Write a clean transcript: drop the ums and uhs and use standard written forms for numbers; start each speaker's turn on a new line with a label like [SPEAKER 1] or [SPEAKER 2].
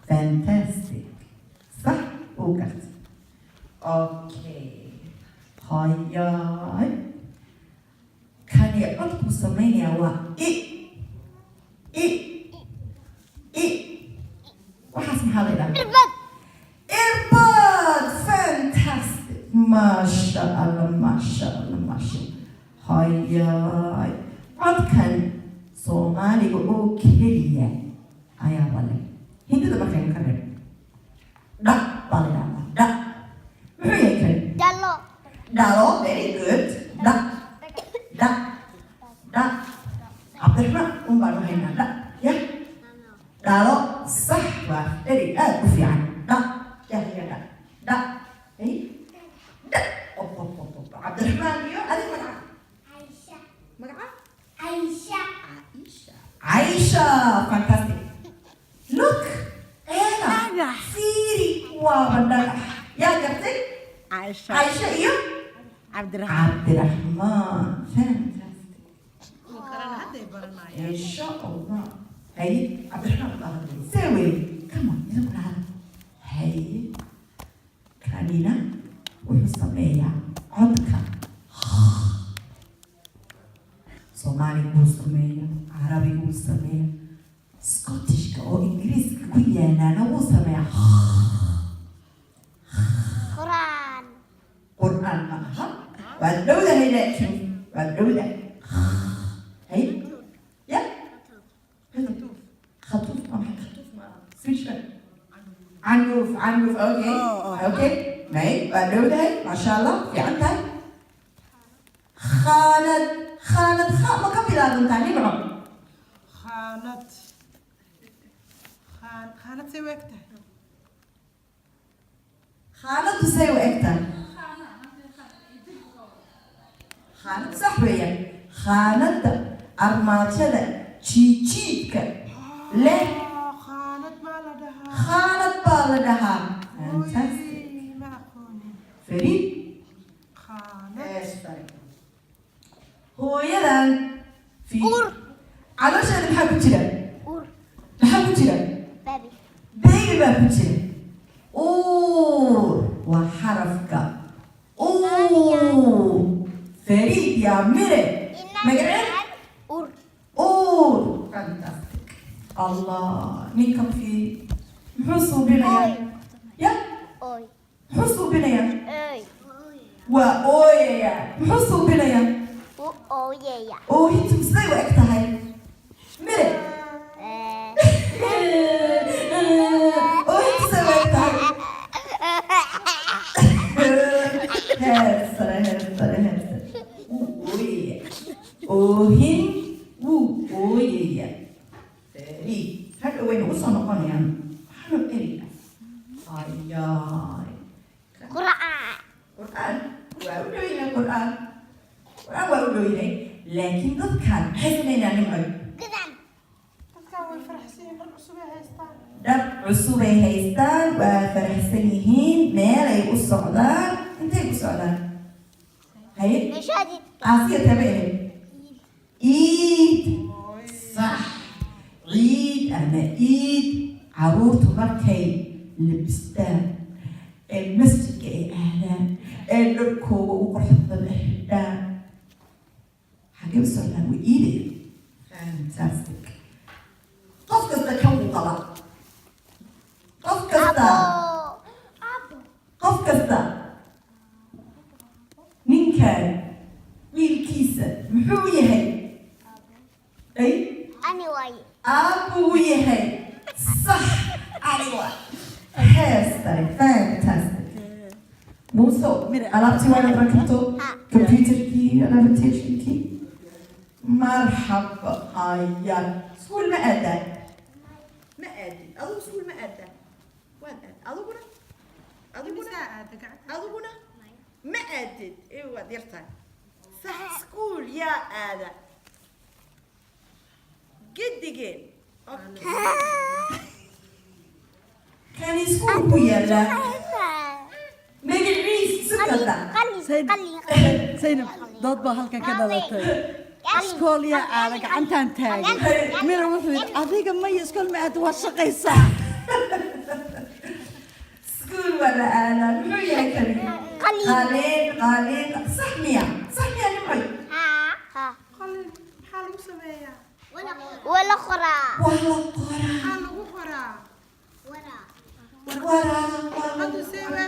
[SPEAKER 1] Fantastic. Sax, uu gartay. Okay, hayaay, kani codkuu samaynayaa waa i i i. Waxaas maxaa la idhaha?
[SPEAKER 2] Irbad.
[SPEAKER 1] Irbad. Fantastic. Maasha Allah, maasha Allah, maasha. Hayaay, codkan Soomaaliga oo keliya ayaaba leh. Hindida markaynu ka reeb, dha baa la idhahdaa. Dha muxuu yahay kani?
[SPEAKER 2] Dhalo.
[SPEAKER 1] Dhalo. Very good. Dha, dha, dha. Cabdiraxmaan un baanu haynaa. Dha ya dhalo. Sax, waa erey aad u fiican. Dha ya ya dha dha hey dha. Op op op op. Cabdiraxmaan iyo adiga, magaca?
[SPEAKER 2] Aisha.
[SPEAKER 1] Magaca?
[SPEAKER 2] Aisha.
[SPEAKER 1] Aisha. Aisha, fantastic. Look, eega.
[SPEAKER 3] Dhagax.
[SPEAKER 1] Fiiri, waaba dhagax. Yaa gartay?
[SPEAKER 3] Caisha.
[SPEAKER 1] Aisha iyo
[SPEAKER 3] Cabdiraxmaan.
[SPEAKER 1] Cabdiraxmaan. Fantastic.
[SPEAKER 4] Kuwa kalena hadday baranayaan.
[SPEAKER 1] Insha Allah. Haye, Cabdiraxmaan baa hadlay. See wey. Come on, idinkuna hadla. Haye, kanina wuxuu sameeyaa codka. Soomaaliga wuu sameeyaa, Carabiga wuu sameeyaa, Scottishka oo Ingiriiska ku yaalaana wuu sameeyaa.
[SPEAKER 2] Quraan.
[SPEAKER 1] Qur'aan ma aha. Waad dhowdahay, laakiin waad dhowdahay. Haye, ya khatuuf ma maxay? Khatuuf ma aha. Switch. Candhuuf, candhuuf. Okay.
[SPEAKER 3] Oh.
[SPEAKER 1] Okay, may, waad dhowdahay. Maasha Allah, fiican tahay. Khaanad, khaanad. Kha ma ka bilaabantaa, Nimco?
[SPEAKER 4] Khaanad. Khaan, khaanad say u eg tahay?
[SPEAKER 1] Khaanadu say u eg tahay? Khaanad, sax weeyaan. Khaanada armaajada jiijiidka leh.
[SPEAKER 4] Ah, khaanad maa la dhahaa?
[SPEAKER 1] Khaanad baa la dhahaa. Fantastic.
[SPEAKER 4] Oy, ma aqoonin.
[SPEAKER 1] Fariid.
[SPEAKER 4] Khaanad.
[SPEAKER 1] Hooyadan fi
[SPEAKER 2] Ur.
[SPEAKER 1] caloosheeda maxaa ku jira?
[SPEAKER 2] Ur.
[SPEAKER 1] Maxaa ku jira?
[SPEAKER 2] Baby.
[SPEAKER 1] Baby baa ku jira. Uur waa xarafka uur. Fariid yaa mire, magacee?
[SPEAKER 2] Ur.
[SPEAKER 1] Uur. Fantastic. Allah, ninkan fi muxuu suubinayaa?
[SPEAKER 2] Oy.
[SPEAKER 1] Ya?
[SPEAKER 2] Oy.
[SPEAKER 1] Muxuu suubinayaa?
[SPEAKER 2] Oy.
[SPEAKER 1] Waa ooyayaa. Muxuu suubinayaa?
[SPEAKER 2] U ooyaya.
[SPEAKER 1] Oohintu siday u eg tahay, mire? Oohintu siday u eg tahay? Heer sare, heer sare, heer sare. Wuu ooyaya. Oohin, wuu ooyaya. Fariid, hadhow wayna usoo noqonayaan. Waxaanu eri ah ayaay.
[SPEAKER 2] Quraan.
[SPEAKER 1] Qur'aan waa u dhow yahay. Qur'aan, Qur'aan waa u dhow yahay, laakiin dadkan maxay samaynayaan, Nimcoy?
[SPEAKER 2] Gadan.
[SPEAKER 4] Dadkan way faraxsan yihiin, dhar cusub ay haystaan.
[SPEAKER 1] Dhar cusubay haystaan, waa faraxsan yihiin, meelay u socdaan. Intay u socdaan? Haye?
[SPEAKER 2] Masaajid.
[SPEAKER 1] Aasiya, taba ahayd iid.
[SPEAKER 4] Oy.
[SPEAKER 1] Sax, ciid ama iid. Caruurtu markay labistaan ee masjidka ay aadaan ee dharkooga ugu quruxda badan ay xidhaan, xaggee u socdaan? Way iidaya. Fantastic. Qof kasta kan wuu qabaa. Qof kasta.
[SPEAKER 2] Abo. Abo.
[SPEAKER 1] Qof kasta. Ninkan wiilkiisa muxuu yahay ay?
[SPEAKER 2] Ani waaye.
[SPEAKER 1] Aabbuu yahay. Sax, aniga heer sare. Fantastic. Muuse, alaabtii waa inaad rakibto, computerkii, alaabtationkii. Marxaba. Haya, iskuul ma aadaa? Ma aadin adigu? Iskuul ma aadaa? Waad aad adiguna, adiguna.
[SPEAKER 4] Imisaa aada gacanta?
[SPEAKER 1] Adiguna ma aadid ee waad yartahay. Sax, iskuul yaa aada? Gedigeen. Kan iskuul ku yaala magaciis si kasta.
[SPEAKER 2] Qalin. Qalin. Qalin.
[SPEAKER 3] Zaynab, dood baa halkan ka dhalatay. Iskool yaa aada? Gacantaan taagay. Mira wuxuu yidhi, adiga maya, iskool ma aada, waa shaqaysaa.
[SPEAKER 1] School waa la aadaa. Muxuu yahay kani?
[SPEAKER 2] Qalin.
[SPEAKER 1] Qalin, qalin. Sax miya? Sax miya, Nimcoy?
[SPEAKER 2] Haa. Haa.
[SPEAKER 4] Qalin maxaa lagu sameeyaa?
[SPEAKER 2] Waa la qoraa.
[SPEAKER 1] Waa la qoraa.
[SPEAKER 4] Maxaa lagu qoraa?
[SPEAKER 1] Waraa waa
[SPEAKER 4] Warqadu see way